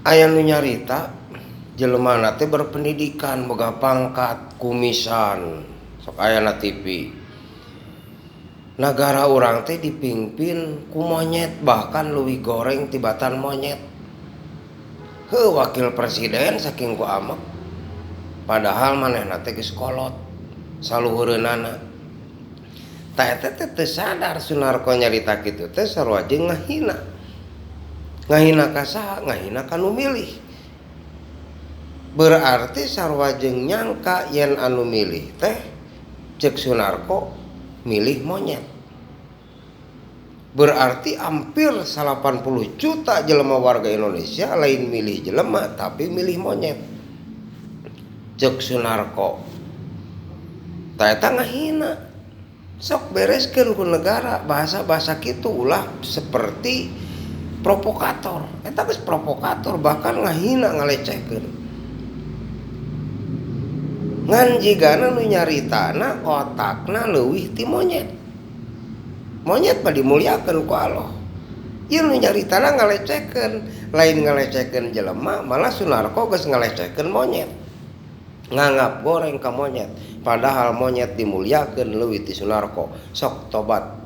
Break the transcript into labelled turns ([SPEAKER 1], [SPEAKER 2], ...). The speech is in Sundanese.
[SPEAKER 1] Aya nu nyarita jelemana teh berpendidikan, boga pangkat, kumisan, sok aya na TV. Nagara urang teh dipimpin ku monyet, bahkan leuwih goreng tibatan monyet. Heuh, wakil presiden saking ku amek, padahal manehna teh geus kolot saluhureunana. Tah, eta teh teu sadar Sunarko nyarita kitu teh sarua jeung ngahina. Ngahina ka saha? Ngahina ka nu milih. Berarti sarua jeung nyangka yen anu milih teh, cek Sunarko, milih monyet. Berarti hampir 80 juta jelema warga Indonesia lain milih jelema, tapi milih monyet. Cek Sunarko. Tah, eta ngahina. Sok bereskeun ku negara bahasa-bahasa kitu, ulah seperti provokator. Eta geus provokator, bahkan ngahina, ngalecehkeun. Ngan jigana nu nyaritana otakna leuwih ti monyet. Monyet mah dimuliakeun ku Allah. Ieu nu nyaritana ngalecehkeun, lain ngalecehkeun jelema, malah Sunarko geus ngalecehkeun monyet. Nganggap goreng ka monyet, padahal monyet dimuliakeun leuwih ti Sunarko. Sok tobat.